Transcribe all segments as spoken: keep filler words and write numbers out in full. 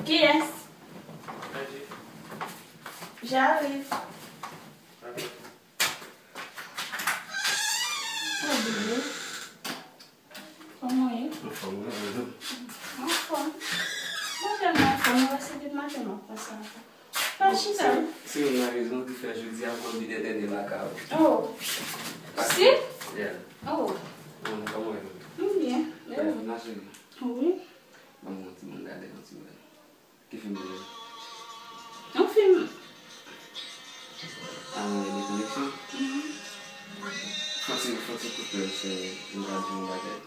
Yes. J'arrive. Oh, bébé. Kòman w ye? Anfòm, wi, wi. Anfòm. Mwen tèlman anfòm, mwen se depi maten m ap panse a sa. Pa chita. Se, se youn nan rezon ki fè jodi a m anvi entène lakay ou. Oh. Si? Yeah. Oh. Bon, kòman w ye? M byen. E ou? Byen, ma chérie. Wi. Ban m yon ti moun gade yon ti bagay. Ki fim li ye? Yon fim. Ah, de koleksyon? Mhm. Fon ti, fon ti koupè, se, m pral di yon bagay.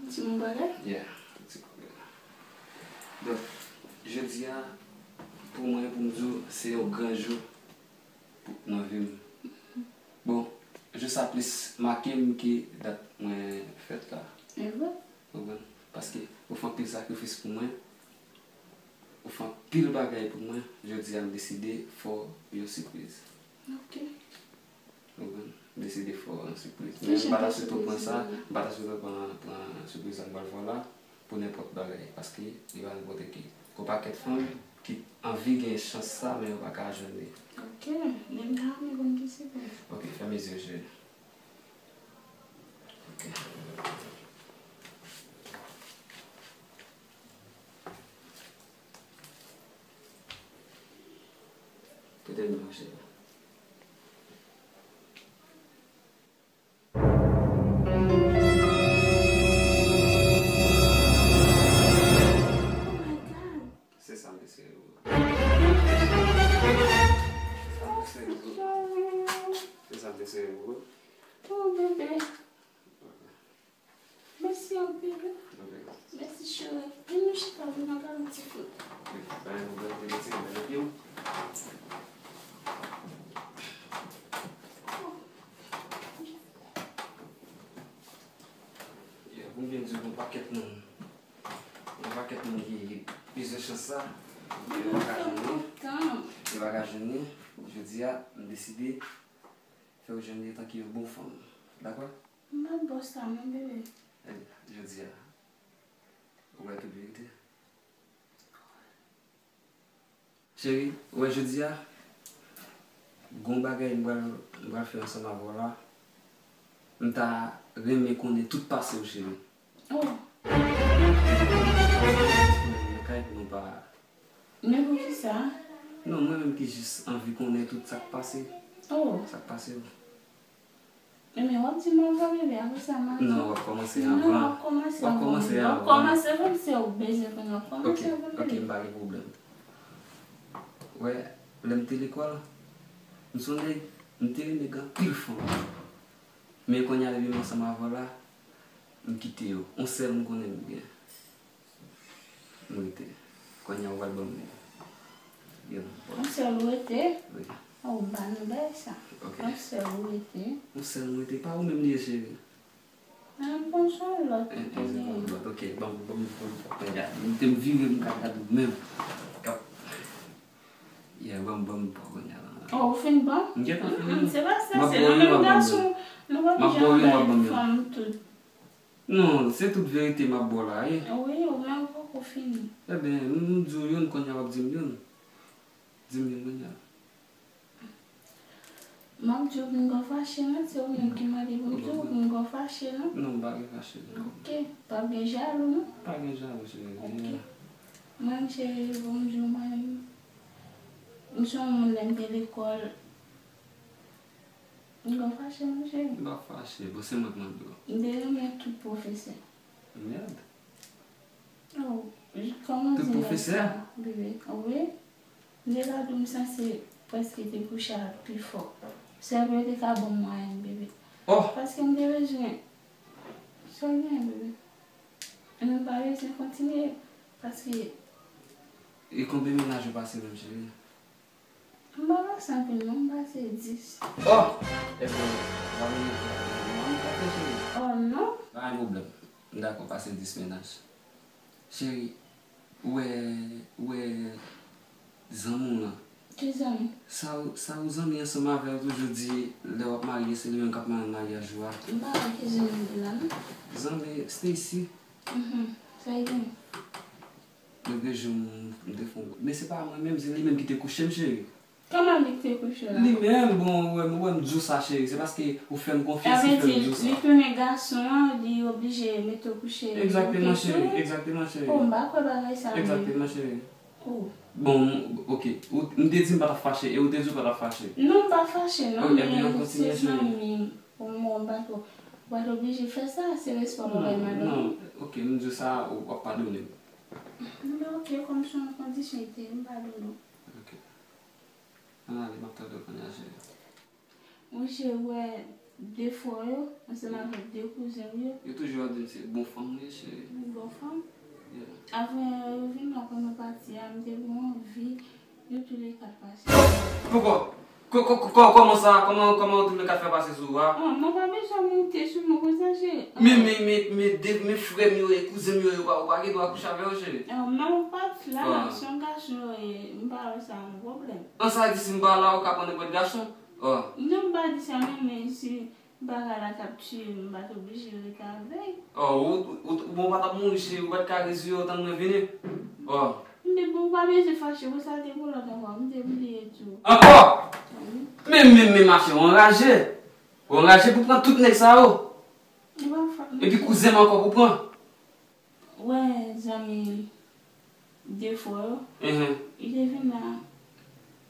Di yon bagay? Yeah, fon ti koupè. Donk, jodi a, pou mwen, pou m di w, se yon gran jou pou, nan vi m. Bon, jou sa plis make m ke dat mwen fèt la. E vre? Konprann? Paske ou fè anpil sakrifis pou mwen, ou fè anpil bagay pou mwen, jodi a m deside fè w yon sipriz. Ok. Konprann? M deside fè w yon sipriz. Men m pa ta swete w pran sa, m pa ta swete w pran, pran sipriz sa m pral fè w la pou nenpòt bagay, paske li pa nenpòt ki. Gon pakèt fanm ki anvi gen chans sa, men yo pa ka jwenn li. Ok, men m ta renmen konn ki sipriz. Ok, fèmen zye w, cheri. Ok. Pote m nan, cheri. Oh my God. Se sa m te sere pou ou. Se sa m te sere pou ou. Se sa m te sere pou ou. Oh, bebe. Mèsi anpil. Ok. Mèsi, cheri. Vin nou chita, vin nou gade yon ti foto. Ok, pa gen pwoblèm, te retire men nan pye w. Yeah, pou m byen di w, gon pakèt moun. Gon pakèt moun ki bezwen chans sa. Yo pa ka jwenn li. Yo pa ka jwenn li. Jodi a, m deside fè w jwenn li antanke yon bon fanm. Dakò? M pa bò sa non, bebe. Ebyen, jodi a, ou wè tout verite. Cheri, ou wè jodi a, gon bagay m pral, m pral fè ansanm avè w la. M ta renmen konnen tout pase w, cheri. Oh. Nan kay pou nou pa. Men poukisa? Non, mwen menm ki jis anvi konnen tout sa k pase. Oh. Sa k pase w. Ebyen, w ap di m avan, bebe, apre sa, m a di. Non, w ap kòmanse avan. Non, w ap kòmanse avan, bebe. W ap kòmanse avan. W ap kòmanse avan, se w bezwen konnen, w ap kòmanse avan, bebe. Ok, ok, m pa gen pwoblèm. Wè, lè m te lekòl, m se yon nèg, m te renmen gen anpil fanm. Men kounye a, depi m ansanm avè w la, m kite yo. Yon sèl m konnen m gen. M rete. Kounye a ou pral ban m li. Yon sèl ou rete? Wi. Oh, m pa nan bagay sa. Ok. Yon sèl ou rete? Yon sèl m rete. Pa ou menm li ye, cheri? Ah, m panse yon lòt ou te genyen. Lòt, ok. Ban m, ban m, ban m, ban m gade. M te vire m ka gade ou menm. Kap. Yeah, ban m, ban m pou kounye a la. Oh, ou fin ban? M gentan fin. Mm, mm, se pa sa, se nou menm gason, nou pa bezwen bay fanm tout. Non, se tout verite m ap ba w la, wi. Wi, ou menm ou poko fini. Ebyen, m di w youn, kounye a w ap di m youn. Di m youn kounye a. M ap di w pou m pa fache non, se ou menm ki mande pou m di w pou m pa fache non. Non, m pa gen fache non. Ok, p ap gen jalou non. Pa gen jalou, cheri. Ok. Mwen, cheri, pou m di w mwen, m se yon moun lè m te lekòl. M pa fache non, cheri. M pa fache, bon, se mwen k mande w. M te renmen tout pwofesè. Mèd. Oh, kòman di nèg sa, bebe? Wi. M te ka di w m sanse prèske te kouche ak pi fò. Sèvo yo te ka ban m mwayèn, bebe. Oh! Paske m te bezwen. Sa w gen, bebe? E m pa bezwen kontinye. Paske. E konbyen mennaj ou pase menm, cheri? M pa pase anpil non, m pase dis. Oh! Ebyen, w ap vini pou mwen, m ka fè cheri. Oh non. Pa gen pwoblèm. M dakò pase dis mennaj. Cheri, ou wè, ou wè zanmi w lan. Ki zanmi? Sa w, sa w zanmi ansanm avè w toujou di lè w ap marye se li menm k ap marye nan maryaj ou a. M pa wè ki zanmi w di la non. Zanmi Stacy. Mhm. Sa l gen? Lòt jou, m, m te fè yon, men se pa mwen menm, se li menm ki te kouche m, cheri. Kòman li te kouche la? Li menm, bon, ou wè m, ou wè m di w sa, cheri. Se paske ou fè m konfyans ki fè m di w sa. Sa vle di, li tounen gason an, li oblije mete w kouche. Egzakteman, cheri. Egzakteman, cheri. Oh, m pa kwè bagay sa menm. Egzakteman, cheri. Oh. Bon, ok. Ou, m te di m pa t ap fache, e ou te di w pa t ap fache. Non, m pa fache, non, men se zanmi m. Pou mwen, m pa twò. Ou pa t oblije fè sa, se respè w bay madanm ou. Non, ok, m di w sa, w ap padone m. Men ok, kòm se yon kondisyon, li te, m padone w. Ok. Ann ale, m ap tande w kounye a, cheri. Wi, cheri, ou wè de frè w yo, ansanm avèk de kouzen w yo. Yo toujou ap di m se bon fanm m ye, cheri. Bon fanm? Yeah. Avan yo vin la, pandan pati a, m te gen anvi yo touleka pase. Poukò? Kò-, kò-, kò-, kò-, kòman sa? Kòman, kòman w touleka fè pase sou ou a? Oh, mwen pa bezwen moute sou mwen konsa, cheri. Men, men, men, men, de, men frè m yo e kouzen m yo, yo pa, ou pa gen dwa kouche avè yo, cheri. Oh, men ou pa t la, se yon gason yo ye, m pa wè sa yon pwoblèm. An sa di si m pa la, ou ka pran nenpòt gason? Oh. Non, m pa di sa menm, men si bagay la t ap tiye m, m pa t oblije rete avè l. Oh, ou, ou, ou, bon, ou pa t ap mouri, cheri, ou pa t ka rezire w tann mwen vini? Oh. Men bon, ou pa bezwen fache, bon, sa te pou lòt ankò, m te bliye tou. Ankò? Wi. Men, men, men, machè, ou anraje. Ou anraje pou pran tout nèg sa yo. Ou pa fè. Epi kouzen m ankò pou pran. Ou wè zanmi de frè yo, li te vin la,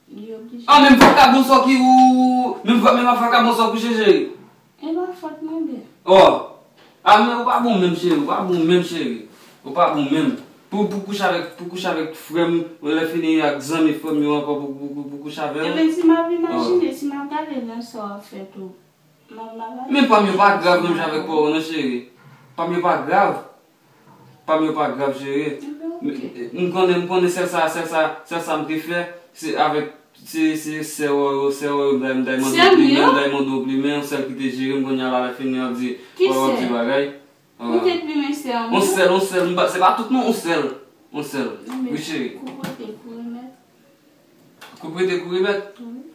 li oblije. Ah, menm vakabon sa w ki ou, menm va-, menm ap vakabon sa w kouche, cheri. E pa fòt mwen byen. Oh. Ah, men ou pa bon menm, cheri, ou pa bon menm, cheri. Ou pa bon menm. Pou, pou kouche avèk, pou kouche avèk frè m, lè fini ak zanmi frè m yo ankò pou, pou, pou, pou kouche avè yo. Ebyen, si m ap imajine, si m ap gade nan sa w ap fè tou, m ap, m ap. Men pa m yo pa grav menm jan avèk pa w non, cheri. Pa m yo pa grav. Pa m yo pa grav, cheri. Ebyen, ok. M, m konnen, m konnen sèl sa, sèl sa, sèl sa m te fè, se avèk, se, se sè w yo, sè w yo, m ta, m ta mande w plimen, m ta mande w plimen, yon sèl ki te jere m, kounye a la, lè fini, w ap di, w ap di bagay. Ou te plimen sè an? On sèl, on sèl, m pa, se pa tout non, on sèl. On sèl. Wi, cheri. Kou prete, kou remèt. Kou prete, kou remèt? Wi.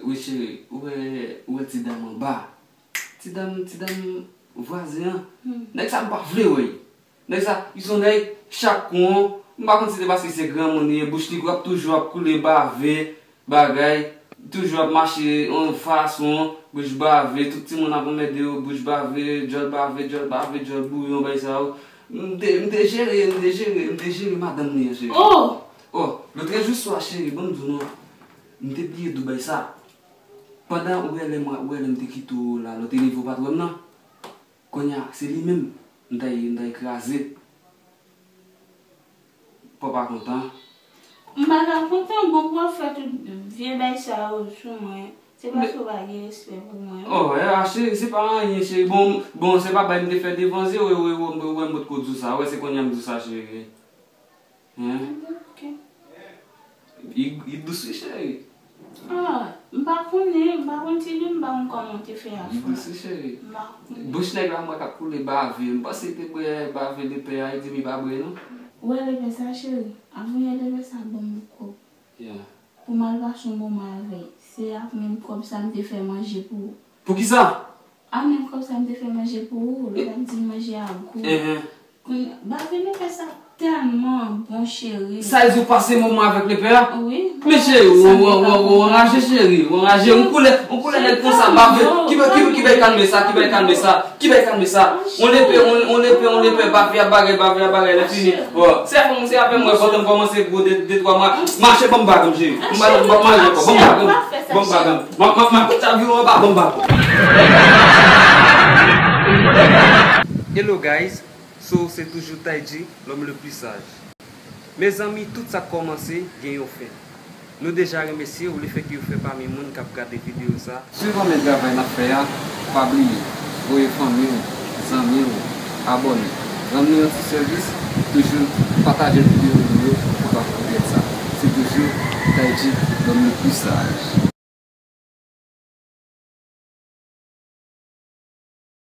Wi, cheri. Ou wè, ou wè ti dam anba? Ti dam, ti dam vwazen an. Nèg sa m pa vle wè l. Nèg sa, li se yon nèg chak kou, m pa konn si se paske se granmoun li ye, bouch li ap toujou ap koule bave, bagay, toujou ap mache yon fason, bouch bave, tout timoun ap anmède yo, bouch bave, djòl bave, djòl bave, djòl bouyon, bagay sa yo. M te, m te jere, m te jere, m te jere madanm li an, cheri. Oh! Oh, lòtrejou swa, cheri, ban m di w non, m te bliye di w bagay sa. Pandan ou wè lè m, ou wè lè m te kite w la, lè w te leve w pa t wè m nan. Kounye a, se li menm, m ta ye, m ta ye kraze. Papa kontan. M pa ka kontan, bon, pou w ap fè tout vye bay sa yo sou mwen. Se paske w pa gen respè pou mwen. Oh, e, a, cheri, se pa anyen, cheri. Bon, bon, se pa bay m te fè devan zye w, w, w, w, w, m potko di w sa. Wè, se kounye a m di w sa, cheri. Hein? Ok. Li, li dous, wi, cheri. Ah, m pa konnen, m pa konn ti li, m pa konn kòman w te fè afè. Li dous, wi, cheri. M pa konnen. Bouch nèg la, m wè k ap koule bave. M panse li te bwè bave lepè a, li di m li pa bwè, non. Ou wè lepè sa, cheri? Avan yè lepè sa ban m yon kòb. Yeah. Pou m al pase yon moman avè l. Se ak menm kòb sa m te fè manje pou ou. Poukisa? A, menm kòb sa m te fè manje pou ou, lè w t ap di m manje a gou. Kounye a, bave lepè sa tèlman bon, cheri. Sa vle di w pase moman avèk lepè a? Wi. Men cheri, ou, ou, ou, ou anraje, cheri, ou anraje. Yon koulè, yon koulè nèg konsa, bave, ki bay, ki, ki bay kalme sa, ki bay kalme sa, ki bay kalme sa? On lepè, on, on lepè, on lepè, bave ap bagay, bave ap bagay, lè fini. Bon, se avè mwen, se avè mwen, pandan m kòmanse gwo de, de twa mwa, mache ban m bag m, cheri. M pa, m pa manje ankò, ban m bag m, ban m bag m. M ap, m ap, m ap kout avion anba, ban m bag. Hello guys, so se toujou Taydji, l'homme le plus sage. Mezanmi, tout sa k kòmanse gen yon fen. Nou deja remèsye w lefètke w fè pami moun k ap gade videyo sa. Si w renmen travay n ap fè a, pa bliye voye fanmi w, zanmi w, abòne. Rann nou yon ti sèvis, toujou pataje videyo nou yo pou pa regrèt sa. Se toujou Taydji, l'homme le plus sage.